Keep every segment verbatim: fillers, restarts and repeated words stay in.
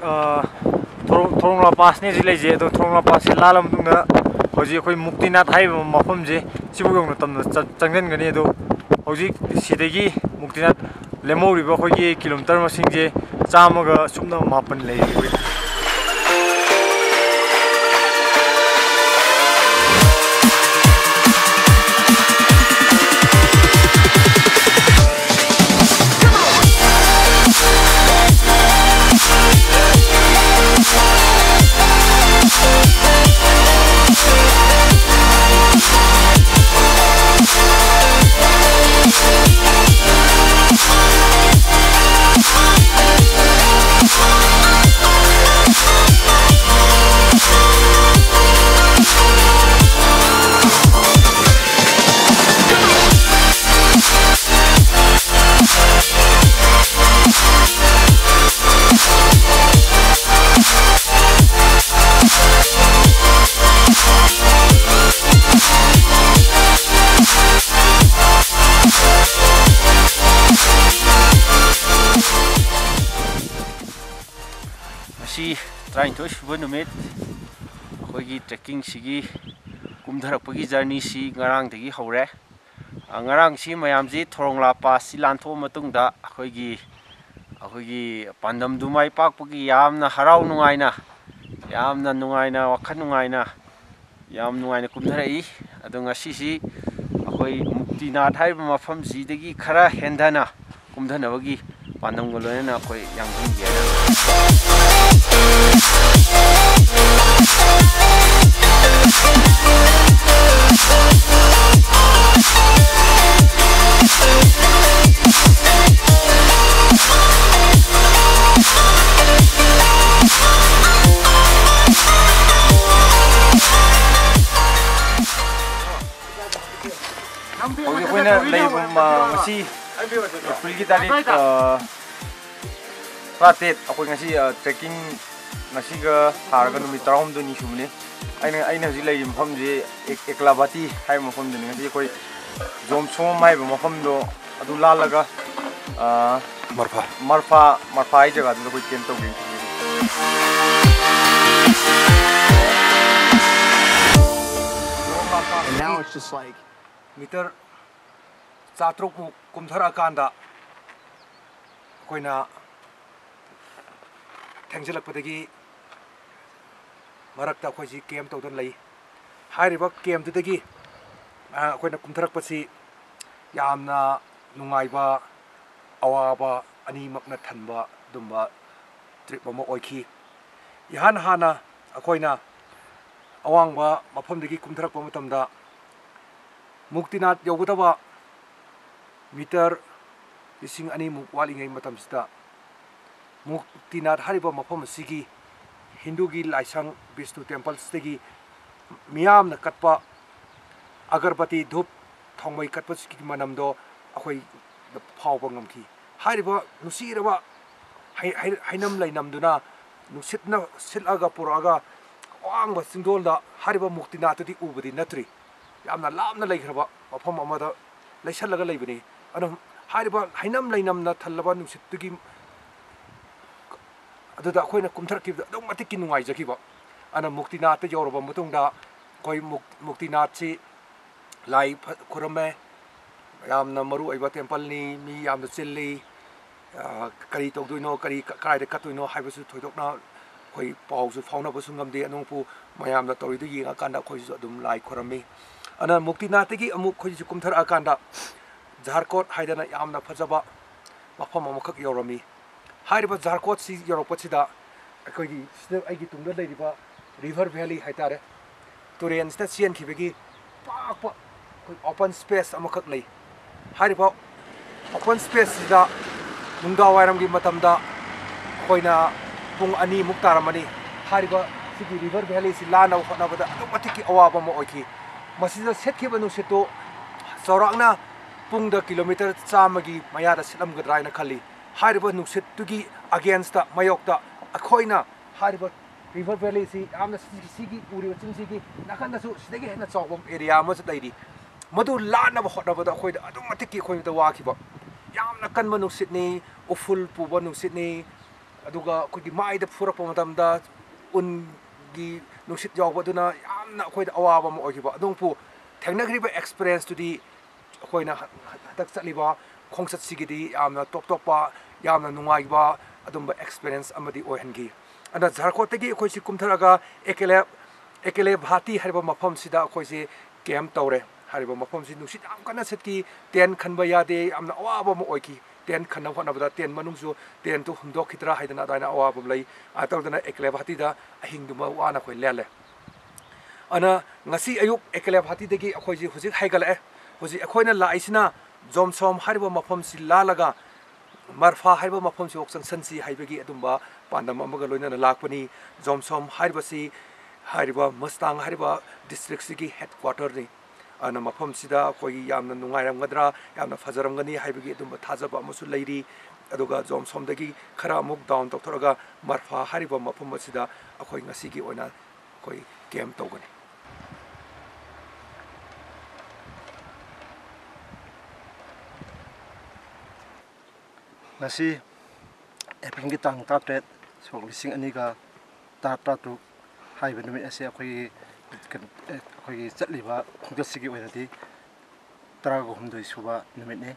ꯑ, ꯊꯣꯔꯣꯡ-, ꯊꯣꯔꯣꯡꯂꯥ ꯄꯥꯁꯅꯦ ꯍꯧꯖꯤꯛ ꯂꯩꯖꯦ꯫ ꯑꯗꯣ ꯊꯣꯔꯣꯡꯂꯥ ꯄꯥꯁꯁꯦ ꯂꯥꯜꯂ ꯃꯇꯨꯡꯗ ꯍꯧꯖꯤꯛ ꯑꯩꯈꯣꯏ ꯃꯨꯛꯇꯤꯅꯥꯊ ꯍꯥꯏꯔꯤꯕ ꯃꯐꯝꯁꯦ ꯁꯤꯕꯨꯛ ꯌꯧꯅ ꯇꯝꯅ ꯆꯠ-, ꯆꯪꯁꯤꯟꯒꯅꯤ꯫ ꯑꯗꯣ ꯍꯧꯖꯤꯛ ꯁꯤꯗꯒꯤ ꯃꯨꯛꯇꯤꯅꯥꯊ ꯂꯦꯝꯍꯧꯔꯤꯕ ꯑꯩꯈꯣꯏꯒꯤ ꯀꯤꯂꯣꯃꯤꯇꯔ ꯃꯁꯤꯡꯁꯦ ꯆꯥꯝꯃꯒ ꯁꯨꯞꯅ ꯃꯥꯄꯟ ꯂꯩꯔꯤ꯫ ꯉꯁꯤ ꯇꯔꯥꯅꯤꯊꯣꯏ ꯁꯨꯕ ꯅꯨꯃꯤꯠ꯫ ꯑꯩꯈꯣꯏꯒꯤ ꯇ꯭ꯔꯦꯛꯀꯤꯡꯁꯤꯒꯤ ꯀꯨꯝꯊꯔꯛꯄꯒꯤ ꯖꯔꯅꯤꯁꯤ ꯉꯔꯥꯡꯗꯒꯤ ꯍꯧꯔꯦ꯫ ꯑ, ꯉꯔꯥꯡꯁꯤ ꯃꯌꯥꯝꯁꯤ ꯊꯣꯔꯣꯡꯂꯥ ꯄꯥꯁꯁꯤ ꯂꯥꯟꯊꯣꯛꯑ ꯃꯇꯨꯡꯗ ꯑꯩꯈꯣꯏꯒꯤ, ꯑꯩꯈꯣꯏꯒꯤ ꯄꯥꯟꯗꯝꯗꯨ ꯃꯥꯏ ꯄꯥꯛꯄꯒꯤ ꯌꯥꯝꯅ ꯍꯔꯥꯎ ꯅꯨꯡꯉꯥꯏꯅ, ꯌꯥꯝꯅ ꯅꯨꯡꯉꯥꯏꯅ, ꯋꯥꯈꯜ ꯅꯨꯡꯉꯥꯏꯅ, ꯌꯥꯝ ꯅꯨꯡꯉꯥꯏꯅ ꯀꯨꯝꯊꯔꯛꯏ꯫ ꯑꯗꯣ ꯉꯁꯤꯁꯤ ꯑꯩꯈꯣꯏ ꯃꯨꯛꯇꯤꯅꯥꯊ ꯍꯥꯏꯔꯤꯕ ꯃꯐꯝꯁꯤꯗꯒꯤ ꯈꯔ ꯍꯦꯟꯊꯅ ꯀꯨꯝꯊꯅꯕꯒꯤ ꯄꯥꯟꯗꯝꯒ ꯂꯣꯏꯅꯅ ꯑꯩꯈꯣꯏ ꯌꯥꯡꯁꯤꯟꯒꯦ ꯍꯥꯏꯅ꯫ ꯍꯧꯖꯤꯛ ꯑꯩꯈꯣꯏꯅ ꯂꯩꯔꯤꯕ ꯃ-, ꯉꯁꯤ ꯑꯦꯄ꯭ꯔꯤꯜꯒꯤ ꯇꯥꯔꯤꯛ, ꯑ, ꯇꯔꯥꯇꯔꯦꯠ, ꯑꯩꯈꯣꯏ ꯉꯁꯤ, ꯑ, ꯇ꯭ꯔꯦꯛꯀꯤꯡ ꯉꯁꯤꯒ ꯊꯥꯔꯒ ꯅꯨꯃꯤꯠ ꯇꯔꯥꯍꯨꯝꯗꯣꯏꯅꯤ ꯁꯨꯕꯅꯤ꯫ ꯑꯩꯅ, ꯑꯩꯅ ꯍꯧꯖꯤꯛ ꯂꯩꯔꯤꯕ ꯃꯐꯝꯁꯤ ꯑꯦꯛ-, ꯑꯦꯛꯂꯥꯕꯥꯇꯤ ꯍꯥꯏꯕ ꯃꯐꯝꯗꯨꯅꯤ꯫ ꯉꯁꯤ ꯑꯩꯈꯣꯏ ꯖꯣꯝꯁꯣꯝ ꯍꯥꯏꯕ ꯃꯐꯝꯗꯣ ꯑꯗꯨ ꯂꯥꯜꯂꯒ, ꯑ, ꯃꯔꯐꯥ꯫ ꯃꯔꯐꯥ, ꯃꯔꯐꯥ ꯍꯥꯏ ꯖꯒꯥꯗꯨꯗ ꯑꯩꯈꯣꯏ ꯀꯦꯝꯞ ꯇꯧꯒꯦꯅ ꯈꯜꯂꯤ꯫ And now it's just like, ꯃꯤꯇꯔ ꯆꯥꯇꯔꯨꯛꯃꯨꯛ ꯀꯨꯝꯊꯔꯛꯑꯀꯥꯟꯗ ꯑꯩꯈꯣꯏꯅ ꯊꯦꯡꯖꯤꯜꯂꯛꯄꯗꯒꯤ ꯃꯔꯛꯇ ꯑꯩꯈꯣꯏꯁꯤ ꯀꯦꯝ ꯇꯧꯗꯨꯅ ꯂꯩ꯫ ꯍꯥꯏꯔꯤꯕ ꯀꯦꯝꯗꯨꯗꯒꯤ, ꯑ, ꯑꯩꯈꯣꯏꯅ ꯀꯨꯝꯊꯔꯛꯄꯁꯤ ꯌꯥꯝꯅ ꯅꯨꯡꯉꯥꯏꯕ, ꯑꯋꯥꯕ ꯑꯅꯤꯃꯛꯅ ꯊꯟꯕ ꯑꯗꯨꯝꯕ ꯇ꯭ꯔꯤꯞ ꯑꯃ ꯑꯣꯏꯈꯤ꯫ ꯏꯍꯥꯟ ꯍꯥꯟꯅ ꯑꯩꯈꯣꯏꯅ ꯑꯋꯥꯡꯕ ꯃꯐꯝꯗꯒꯤ ꯀꯨꯝꯊꯔꯛꯄ ꯃꯇꯝꯗ, ꯃꯨꯛꯇꯤꯅꯥꯊ ꯌꯧꯒꯗꯕ ꯃꯤꯇꯔ ꯂꯤꯁꯤꯡ ꯑꯅꯤꯃꯨꯛ ꯋꯥꯠꯂꯤꯉꯩ ꯃꯇꯝꯁꯤꯗ, ꯃꯨꯛꯇꯤꯅꯥꯊ ꯍꯥꯏꯔꯤꯕ ꯃꯐꯝ ꯑꯁꯤꯒꯤ ꯍꯤꯟꯗꯨꯒꯤ ꯂꯥꯏꯁꯪ ꯕꯤꯁꯅꯨ ꯇꯦꯝꯄꯜꯁꯤꯗꯒꯤ ꯃꯤꯌꯥꯝꯅ ꯀꯠꯄ ꯑꯒꯔꯕꯇꯤ, ꯙꯨꯞ, ꯊꯥꯎꯃꯩ ꯀꯠꯄꯁꯤꯒꯤ ꯃꯅꯝꯗꯣ ꯑꯩꯈꯣꯏꯗ ꯐꯥꯎꯕ ꯉꯝꯈꯤ꯫ ꯍꯥꯏꯔꯤꯕ ꯅꯨꯡꯁꯤꯔꯕ ꯍꯩ-, ꯍꯩ-, ꯍꯩꯅꯝ ꯂꯩꯅꯝꯗꯨꯅ ꯅꯨꯡꯁꯤꯠꯅ ꯁꯤꯠꯂꯒ ꯄꯨꯔꯛꯑꯒ ꯑꯋꯥꯡꯕ ꯆꯤꯡꯗꯣꯜꯗ ꯍꯥꯏꯔꯤꯕ ꯃꯨꯛꯇꯤꯅꯥꯊꯇꯨꯗꯤ ꯎꯕꯗꯤ ꯅꯠꯇ꯭ꯔꯤ꯫ ꯌꯥꯝꯅ ꯂꯥꯞꯅ ꯂꯩꯈ꯭ꯔꯕ ꯃꯐꯝ ꯑꯃꯗ ꯂꯩꯁꯜꯂꯒ ꯂꯩꯕꯅꯤ꯫ ꯑꯗꯨꯅ ꯍꯥꯏꯔꯤꯕ ꯍꯩꯅꯝ ꯂꯩꯅꯝꯅ ꯊꯜꯂꯕ ꯅꯨꯡꯁꯤꯠꯇꯨꯒꯤ ꯑꯗꯨꯗ ꯑꯩꯈꯣꯏꯅ ꯀꯨꯝꯊꯔꯛꯈꯤꯕꯗ ꯑꯗꯨꯛ ꯃꯇꯤꯛꯀꯤ ꯅꯨꯡꯉꯥꯏꯖꯈꯤꯕ꯫ ꯑꯗꯨꯅ ꯃꯨꯛꯇꯤꯅꯥꯊꯇ ꯌꯧꯔꯕ ꯃꯇꯨꯡꯗ ꯑꯩꯈꯣꯏ ꯃꯨꯛ-, ꯃꯨꯛꯇꯤꯅꯥꯊꯁꯤ ꯂꯥꯏ ꯐ-, ꯈꯨꯔꯨꯝꯃꯦ꯫ ꯌꯥꯝꯅ ꯃꯔꯨ ꯑꯣꯏꯕ ꯇꯦꯝꯄꯜꯅꯤ, ꯃꯤ ꯌꯥꯝꯅ ꯆꯤꯜꯂꯤ꯫ ꯑ, ꯀꯔꯤ ꯇꯧꯗꯣꯏꯅꯣ, ꯀꯔꯤ ꯀ-, ꯀꯗꯥꯏꯗ ꯀꯠꯇꯣꯏꯅꯣ ꯍꯥꯏꯕꯁꯨ ꯊꯣꯏꯗꯣꯛꯅ ꯑꯩꯈꯣꯏ ꯄꯥꯎꯁꯨ ꯐꯥꯎꯅꯕꯁꯨ ꯉꯝꯗꯦ꯫ ꯑꯗꯨꯕꯨ ꯃꯌꯥꯝꯅ ꯇꯧꯔꯤꯗꯨ ꯌꯦꯡꯉꯀꯥꯟꯗ ꯑꯩꯈꯣꯏꯁꯨ ꯑꯗꯨꯝ ꯂꯥꯏ ꯈꯨꯔꯝꯃꯤ꯫ ꯑꯗꯨꯅ ꯃꯨꯛꯇꯤꯅꯥꯊꯇꯒꯤ ꯑꯃꯨꯛ ꯑꯩꯈꯣꯏꯁꯨ ꯀꯨꯝꯊꯔꯛꯑꯀꯥꯟꯗ ꯖꯥꯔꯀꯣꯠ ꯍꯥꯏꯗꯅ ꯌꯥꯝꯅ ꯐꯖꯕ ꯃꯐꯝ ꯑꯃꯈꯛ ꯌꯧꯔꯝꯃꯤ꯫ ꯍꯥꯏꯔꯤꯕ ꯖꯥꯔꯀꯣꯠꯁꯤ ꯌꯧꯔꯛꯄꯁꯤꯗ ꯑꯩꯈꯣꯏꯒꯤ ꯁꯤꯗ ꯑꯩꯒꯤ ꯇꯨꯡꯗ ꯂꯩꯔꯤꯕ river valley ꯍꯥꯏꯇꯥꯔꯦ, ꯇꯨꯔꯦꯟꯁꯤꯗ ꯆꯦꯟꯈꯤꯕꯒꯤ ꯄꯥꯛꯄ ꯑꯩꯈꯣꯏ open space ꯑꯃꯈꯛ ꯂꯩ꯫ ꯍꯥꯏꯔꯤꯕ open spaceꯁꯤꯗ ꯅꯨꯡꯗꯥꯡꯋꯥꯏꯔꯝꯒꯤ ꯃꯇꯝꯗ ꯑꯩꯈꯣꯏꯅ ꯄꯨꯡ ꯑꯅꯤꯃꯨꯛ ꯇꯥꯔꯝꯃꯅꯤ꯫ ꯍꯥꯏꯔꯤꯕ ꯁꯤꯒꯤ river valleyꯁꯤ ꯂꯥꯟꯅꯕ ꯍꯣꯠꯅꯕꯗ ꯑꯗꯨꯛ ꯃꯇꯤꯛꯀꯤ ꯑꯋꯥꯕ ꯑꯃ ꯑꯣꯏꯈꯤ꯫ ꯃꯁꯤꯗ ꯁꯦꯠꯈꯤꯕ ꯅꯨꯡꯁꯤꯠꯇꯨ ꯆꯥꯎꯔꯥꯛꯅ ꯄꯨꯡꯗ ꯀꯤꯂꯣꯃꯤꯇꯔ ꯆꯥꯝꯃꯒꯤ ꯃꯌꯥꯗ ꯁꯤꯠꯂꯝꯒꯗ꯭ꯔꯥ ꯍꯥꯏꯅ ꯈꯜꯂꯤ꯫ ꯍꯥꯏꯔꯤꯕ ꯅꯨꯡꯁꯤꯠꯇꯨꯒꯤ againstꯇ, ꯃꯥꯌꯣꯛꯇ, ꯑꯩꯈꯣꯏꯅ ꯍꯥꯏꯔꯤꯕ river valleyꯁꯤ ꯌꯥꯝꯅ ꯁꯤ-, ꯁꯤꯒꯤ ꯎꯔꯤꯕ ꯆꯤꯡꯁꯤꯒꯤ ꯅꯥꯀꯟꯗꯁꯨ ꯁꯤꯗꯒꯤ ꯍꯦꯟꯅ ꯆꯥꯎꯕ area ꯑꯃꯁꯨ ꯂꯩꯔꯤ꯫ ꯃꯗꯨ ꯂꯥꯟꯅꯕ ꯍꯣꯠꯅꯕꯗ ꯑꯩꯈꯣꯏꯗ ꯑꯗꯨꯛ ꯃꯇꯤꯛꯀꯤ ꯑꯩꯈꯣꯏꯗ ꯋꯥꯈꯤꯕ꯫ ꯌꯥꯝꯅ ꯀꯟꯕ ꯅꯨꯡꯁꯤꯠꯅꯤ, ꯎꯐꯨꯜ ꯄꯨꯕ ꯅꯨꯡꯁꯤꯠꯅꯤ꯫ ꯑꯗꯨꯒ ꯑꯩꯈꯣꯏꯒꯤ ꯃꯥꯏꯗ ꯐꯨꯔꯛꯄ ꯃꯇꯝꯗ ꯎꯟꯒꯤ ꯅꯨꯡꯁꯤꯠ ꯌꯥꯎꯕ, ꯑꯗꯨꯅ ꯌꯥꯝꯅ ꯑꯩꯈꯣꯏꯗ ꯑꯋꯥꯕ ꯑꯃ ꯑꯣꯏꯈꯤꯕ꯫ ꯑꯗꯨꯕꯨ ꯊꯦꯡꯅꯈ꯭ꯔꯤꯕ experience ꯇꯨꯗꯤ ꯑꯩꯈꯣꯏꯅ ꯍꯟꯗꯛ ꯆꯠꯂꯤꯕ ꯈꯣꯡꯆꯠꯁꯤꯒꯤꯗꯤ ꯌꯥꯝꯅ ꯇꯣꯞ ꯇꯣꯞꯄ, ꯌꯥꯝꯅ ꯅꯨꯡꯉꯥꯏꯕ ꯑꯗꯨꯝꯕ experience ꯑꯃꯗꯤ ꯑꯣꯏꯍꯟꯈꯤ꯫ ꯑꯗꯨꯅ ꯖꯔꯈꯣꯠꯇꯒꯤ ꯑꯩꯈꯣꯏꯁꯤ ꯀꯨꯝꯊꯔꯛꯑꯒ ꯑꯦꯀꯦꯂꯦ ꯑꯦꯀꯦꯂꯦ ꯚꯥꯇꯤ ꯍꯥꯏꯔꯤꯕ ꯃꯐꯝꯁꯤꯗ ꯑꯩꯈꯣꯏꯁꯤ camp ꯇꯧꯔꯦ꯫ ꯍꯥꯏꯔꯤꯕ ꯃꯐꯝꯁꯤ ꯅꯨꯡꯁꯤꯠ ꯌꯥꯝ ꯀꯟꯅ ꯁꯤꯠꯈꯤ, tent ꯈꯟꯕ ꯌꯥꯗꯦ, ꯌꯥꯝꯅ ꯑꯋꯥꯕ ꯑꯃ ꯑꯣꯏꯈꯤ꯫ Tent ꯈꯟꯅꯕ ꯍꯣꯠꯅꯕꯗ tent ꯃꯅꯨꯡꯁꯨ, tent ꯇꯨ ꯍꯨꯝꯗꯣꯛꯈꯤꯗ꯭ꯔꯥ ꯍꯥꯏꯗꯅ ꯑꯗꯨꯃꯥꯏꯅ ꯑꯋꯥꯕ ꯑꯃ ꯂꯩ꯫ ꯑꯗꯨꯃꯥꯏꯅ ꯇꯧꯗꯅ ꯑꯦꯀꯦꯂꯦ ꯚꯥꯇꯤꯗ ꯑꯍꯤꯡꯗꯨꯃ ꯋꯥꯅ ꯑꯩꯈꯣꯏ ꯂꯦꯜꯂꯦ꯫ ꯑꯗꯨꯅ ꯉꯁꯤ ꯑꯌꯨꯛ ꯑꯦꯀꯦꯂꯦ ꯚꯥꯇꯤꯗꯒꯤ ꯑꯩꯈꯣꯏꯁꯤ ꯍꯧꯖꯤꯛ ꯍꯥꯏꯒꯠꯂꯛꯑꯦ꯫ ꯍꯧꯖꯤꯛ ꯑꯩꯈꯣꯏꯅ ꯂꯥꯛꯏꯁꯤꯅ ꯖꯣꯝꯁꯣꯝ ꯍꯥꯏꯔꯤꯕ ꯃꯐꯝꯁꯤ ꯂꯥꯜꯂꯒ ꯃꯔꯐꯥ ꯍꯥꯏꯔꯤꯕ ꯃꯐꯝꯁꯤꯐꯥꯎ ꯆꯪꯁꯟꯁꯤ ꯍꯥꯏꯕꯒꯤ ꯑꯗꯨꯝꯕ ꯄꯥꯟꯗꯝ ꯑꯃꯒ ꯂꯣꯏꯅꯅ ꯂꯥꯛꯄꯅꯤ꯫ ꯖꯣꯝꯁꯣꯝ ꯍꯥꯏꯔꯤꯕꯁꯤ ꯍꯥꯏꯔꯤꯕ ꯃꯨꯁꯇꯥꯡ ꯍꯥꯏꯔꯤꯕ district ꯁꯤꯒꯤ headquarter ꯅꯤ꯫ ꯑꯗꯨꯅ ꯃꯐꯝꯁꯤꯗ ꯑꯩꯈꯣꯏꯒꯤ ꯌꯥꯝꯅ ꯅꯨꯡꯉꯥꯏꯔꯝꯒꯗ꯭ꯔꯥ, ꯌꯥꯝꯅ ꯐꯖꯔꯝꯒꯅꯤ ꯍꯥꯏꯕꯒꯤ ꯑꯗꯨꯝꯕ ꯊꯥꯖꯕ ꯑꯃꯁꯨ ꯂꯩꯔꯤ꯫ ꯑꯗꯨꯒ ꯖꯣꯝꯁꯣꯝꯗꯒꯤ ꯈꯔ ꯑꯃꯨꯛ down ꯇꯧꯊꯣꯔꯒ ꯃꯔꯐꯥ ꯍꯥꯏꯔꯤꯕ ꯃꯐꯝ ꯑꯁꯤꯗ ꯑꯩꯈꯣꯏ ꯉꯁꯤꯒꯤ ꯑꯣꯏꯅ ꯑꯩꯈꯣꯏ camp ꯇꯧꯒꯅꯤ꯫ ꯉꯁꯤ ꯑꯦꯄ꯭ꯔꯤꯜꯒꯤ ꯇꯥꯡ ꯇꯔꯥꯇꯔꯦꯠ, ꯁꯣꯛ ꯂꯤꯁꯤꯡ ꯑꯅꯤꯒ ꯇꯔꯥ, ꯇꯔꯥꯇꯔꯨꯛ ꯍꯥꯏꯔꯤꯕ ꯅꯨꯃꯤꯠ ꯑꯁꯤ ꯑꯩꯈꯣꯏꯒꯤ, ꯑꯩꯈꯣꯏꯒꯤ ꯆꯠꯂꯤꯕ ꯈꯣꯡꯆꯠꯁꯤꯒꯤ ꯑꯣꯏꯅꯗꯤ ꯇꯔꯥꯒ ꯍꯨꯝꯗꯣꯏ ꯁꯨꯕ ꯅꯨꯃꯤꯠꯅꯤ꯫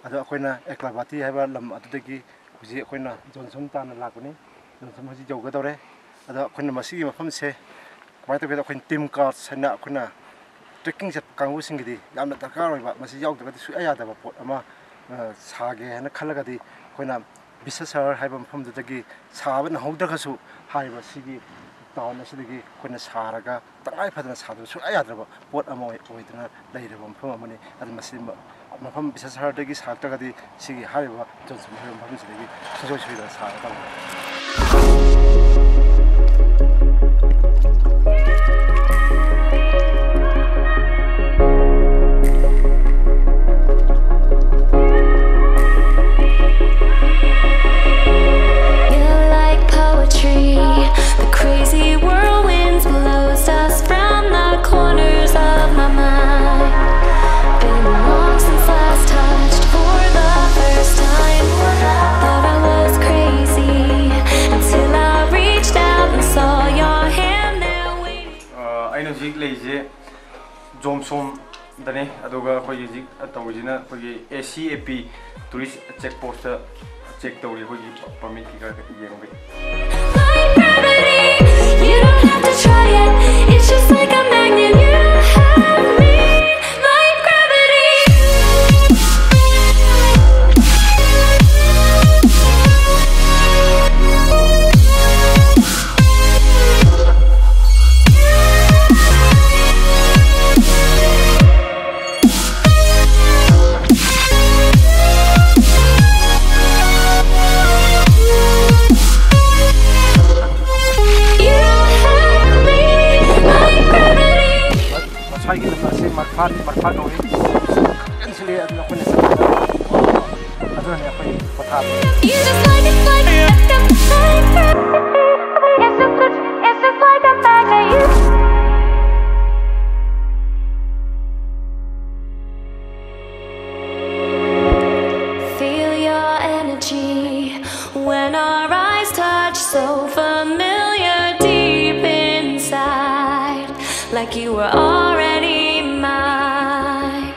ꯑꯗꯣ ꯑꯩꯈꯣꯏꯅ ꯑꯦꯀꯂꯥꯕꯥꯇꯤ ꯍꯥꯏꯕ ꯂꯝ ꯑꯗꯨꯗꯒꯤ ꯍꯧꯖꯤꯛ ꯑꯩꯈꯣꯏꯅ ꯖꯣꯟꯁꯣꯝ ꯇꯥꯟꯅ ꯂꯥꯛꯄꯅꯤ꯫ ꯖꯣꯟꯁꯣꯝ ꯍꯧꯖꯤꯛ ꯌꯧꯒꯗꯧꯔꯦ꯫ ꯑꯗꯣ ꯑꯩꯈꯣꯏꯅ ꯃꯁꯤꯒꯤ ꯃꯐꯝꯁꯦ ꯀꯃꯥꯏꯅ ꯇꯧꯒꯦꯗ, ꯑꯩꯈꯣꯏꯅ team card ꯍꯥꯏꯅ ꯑꯩꯈꯣꯏꯅ trekking ꯆꯠꯄ ꯀꯥꯡꯕꯨꯁꯤꯡꯒꯤꯗꯤ ꯌꯥꯝꯅ ꯗꯔꯀꯥꯔ ꯑꯣꯏꯕ, ꯃꯁꯤ ꯌꯥꯎꯗ꯭ꯔꯒꯗꯤ ꯁꯨꯡꯌꯥ ꯌꯥꯗꯕ ꯄꯣꯠ ꯑꯃ, ꯑ, ꯁꯥꯒꯦ ꯍꯥꯏꯅ ꯈꯜꯂꯒꯗꯤ ꯑꯩꯈꯣꯏꯅ ꯕꯤꯁꯦꯁꯔ ꯍꯥꯏꯕ ꯃꯐꯝꯗꯨꯗꯒꯤ ꯁꯥꯕ ꯅꯪꯍꯧꯗ꯭ꯔꯒꯁꯨ ꯍꯥꯏꯔꯤꯕ ꯁꯤꯒꯤ town ꯑꯁꯤꯗꯒꯤ ꯑꯩꯈꯣꯏꯅ ꯁꯥꯔꯒ ꯇꯉꯥꯏ ꯐꯗꯅ ꯁꯥꯗꯕ ꯁꯨꯡꯌꯥ ꯌꯥꯗ꯭ꯔꯕ ꯄꯣꯠ ꯑꯃ ꯑꯣꯏ-, ꯑꯣꯏꯗꯨꯅ ꯂꯩꯔꯕ ꯃꯐꯝ ꯑꯃꯅꯤ꯫ ꯑꯗꯨ ꯃꯁꯤ ꯃ-, ꯃꯐꯝ ꯕꯤꯁꯦꯁꯔꯗꯒꯤ ꯁꯥꯔꯛꯇ꯭ꯔꯒꯗꯤ ꯁꯤꯒꯤ ꯍꯥꯏꯔꯤꯕ ꯖꯣꯟꯁꯣꯝ ꯍꯥꯏꯔꯤꯕ ꯃꯐꯝꯁꯤꯗꯒꯤ ꯁꯨꯡꯁꯣꯏ ꯁꯣꯏꯗꯅ ꯁꯥꯔꯒ ꯇꯧꯒꯅꯤ꯫ You're like poetry. The crazy whirlwinds blows us from the corners of my mind. Been long since last touched for the first time. Thought I was crazy. ꯇꯅꯦ꯫ ꯑꯗꯨꯒ ꯑꯩꯈꯣꯏꯒꯤ ꯍꯧꯖꯤꯛ ꯇꯧꯔꯤꯁꯤꯅ ꯑꯩꯈꯣꯏꯒꯤ A C A P tourist check post check ꯇꯧꯔꯤ, ꯑꯩꯈꯣꯏꯒꯤ permit ꯀꯩꯀꯥ ꯌꯦꯡꯕꯒꯤ꯫ Like gravity, you don't have to try it. It's just like a magnet. You have me, like gravity. You have me, like gravity. ꯉꯁꯥꯏꯒꯤ ꯂꯝ ꯑꯁꯤ ꯃꯔꯐꯥ ꯃꯔꯐꯥ ꯀꯧꯏ꯫ ꯀꯟꯁꯤꯜꯂꯤ ꯑꯗꯨꯅ ꯑꯩꯈꯣꯏꯅ ꯆꯠꯄꯗ ꯑꯗꯨꯅꯅꯦ ꯑꯩꯈꯣꯏ ꯄꯣꯊꯥꯕ꯫ You just like it, like it, like it. It's just, it's just like a magnet. You feel your energy when our eyes touch, so familiar deep inside, like you were already mine.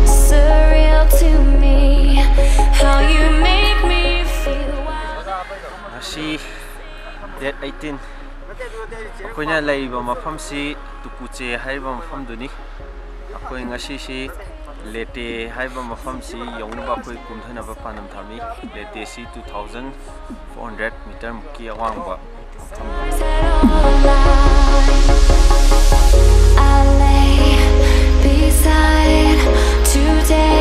Surreal to me how you make me feel wild. ꯉꯁꯤ date eighteen, ꯑꯩꯈꯣꯏꯅ ꯂꯩꯔꯤꯕ ꯃꯐꯝꯁꯤ ꯇꯨꯀꯨꯆꯦ ꯍꯥꯏꯔꯤꯕ ꯃꯐꯝꯗꯨꯅꯤ꯫ ꯑꯩꯈꯣꯏ ꯉꯁꯤꯁꯤ latte ꯍꯥꯏꯔꯤꯕ ꯃꯐꯝꯁꯤ ꯌꯧꯅꯕ ꯑꯩꯈꯣꯏ ꯀꯨꯝꯊꯅꯕ ꯄꯥꯟꯗꯝ ꯊꯝꯃꯤ꯫ ꯂꯦꯇꯦꯁꯤ two thousand four hundred meter ꯃꯨꯛꯀꯤ ꯑꯋꯥꯡꯕ ꯃꯐꯝꯅꯤ꯫ I lay beside today.